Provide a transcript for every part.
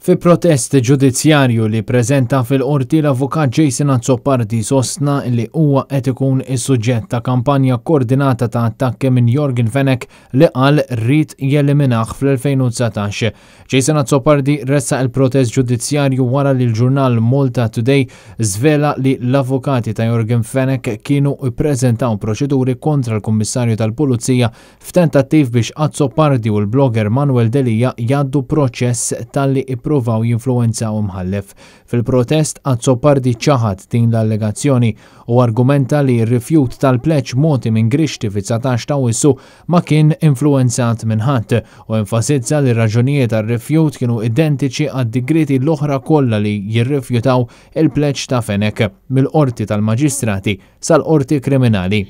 Fi protest ġudizzjarju li preżenta fil-Qorti l-Avukat Jason Azzopardi sostna li huwa qed ikun is-suġġett ta' kampanja kkoordinata ta' attakki minn Yorgen Fenech li qal ried jeliminah fl-2019. Jason Azzopardi ressaq il-protest ġudizzjarju wara li l-ġurnal Malta Today żvela li l-avukati ta' Yorgen Fenech kienu ppreżentaw proċeduri kontra l-Kummissarju tal-Pulizija f'tentattiv biex Azzopardi u l-blogger Manuel Delia jgħaddu proċess talli ippruvaw jinfluwenzaw imħallef. Fil-protest, Azzopardi ċaħad din l-allegazzjoni u argumenta li r-rifjut tal-pleġġ mogħti minn Grixti fit-19 ta' Awwissu ma kien influwenzat minn ħadd u enfasizza li r-raġunijiet għar-rifjut kienu identiċi għad-digrieti l-oħra kollha li jirrifjutaw il-pleġġ ta' Fenech mill-Qorti tal-Maġistrati sal-Qorti Kriminali.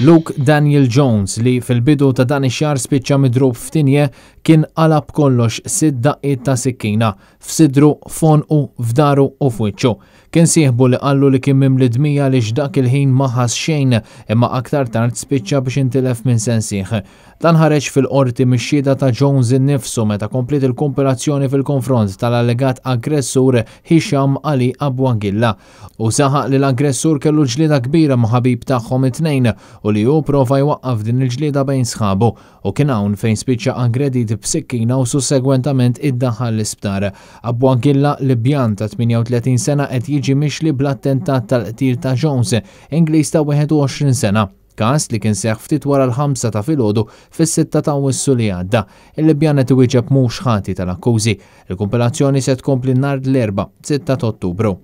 Luke Daniel Jones li fil-bidu ta' dan ix-xahar spiċċa midrub f'Tignè kien qala' b'kollox sitt daqqiet ta' sikkina, f'sidru, f'għonqu, f'daru u f'wiċċu. Kien sieħbu li qallu li kien mimli dmija għaliex dak il-ħin ma ħass xejn imma aktar tard spiċċa biex intilef minn sensih. Dan ħareġ fil-Qorti mix-xhieda ta' Jones innifsu meta kompliet il-kumpilazzjoni fil-konfront tal-allegat aggressur Hisham Ali Abuagilla. Hu saħaq li l-aggressur kellu ġlieda kbira ma' ħabib tagħhom it-tnejn u li hu prova jwaqqaf din il-ġlieda bejn sħabu u kien hawn fejn spiċċa aggredit b'sikkina u sussegwentament iddaħħal l-isptar. Abuagilla, Libjan ta' 38 sena qed jiġi mixli bl-attentat tal-qtil ta' Jones, Ingliż ta' 21 sena. Każ li kien seħħ ftit wara l-ħamsa ta' filgħodu fis-sitta ta' Awwissu li għadda. Il-Libjan qed iwieġeb mhux ħati tal-akkużi. Il-kumpilazzjoni se tkompli nhar l-Erbgħa, 6 ta' Ottubru.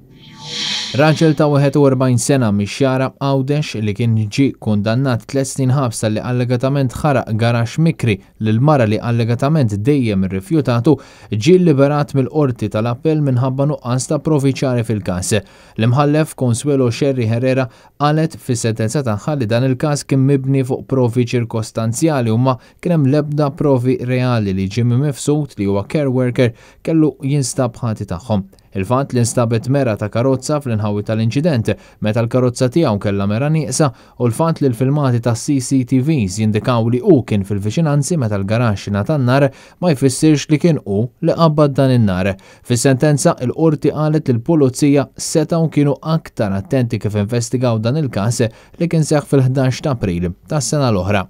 Raġel ta' 41 sena mix-Xagħra, Għawdex, li kien ġie kundannat tliet snin ħabs talli allegatament ħaraq garaxx mikri lil mara li allegatament dejjem irrifjutatu, ġie lliberat mill-Qorti tal-Appell minħabba nuqqas ta' provi ċari fil-każ. L-Imħallef Consuelo Scerri Herrera Qalet fis-sentenza tagħha li dan il-każ kien mibni fuq provi ċirkostanzjali u ma kien hemm l-ebda provi reali li Jimmy Mifsud, li huwa care worker, kellu jinstab ħati tagħhom. Il-fatt li nstabet mera ta' karozza fl-inħawi tal-inċident meta l-karozza tiegħu kellha mera nieqsa u l-fatt li l-filmati tas-CCTVs jindikaw li hu kien fil-viċinanzi meta l-garaxx ingħata n-nar ma jfissirx li kien hu li qabbad dan in-nar. Fis-sentenza, il-Qorti qalet li l-Pulizija setgħu kienu aktar attenti kif investigaw dan il-każ li kien seħħ fil-11 ta' April tas-sena l-oħra.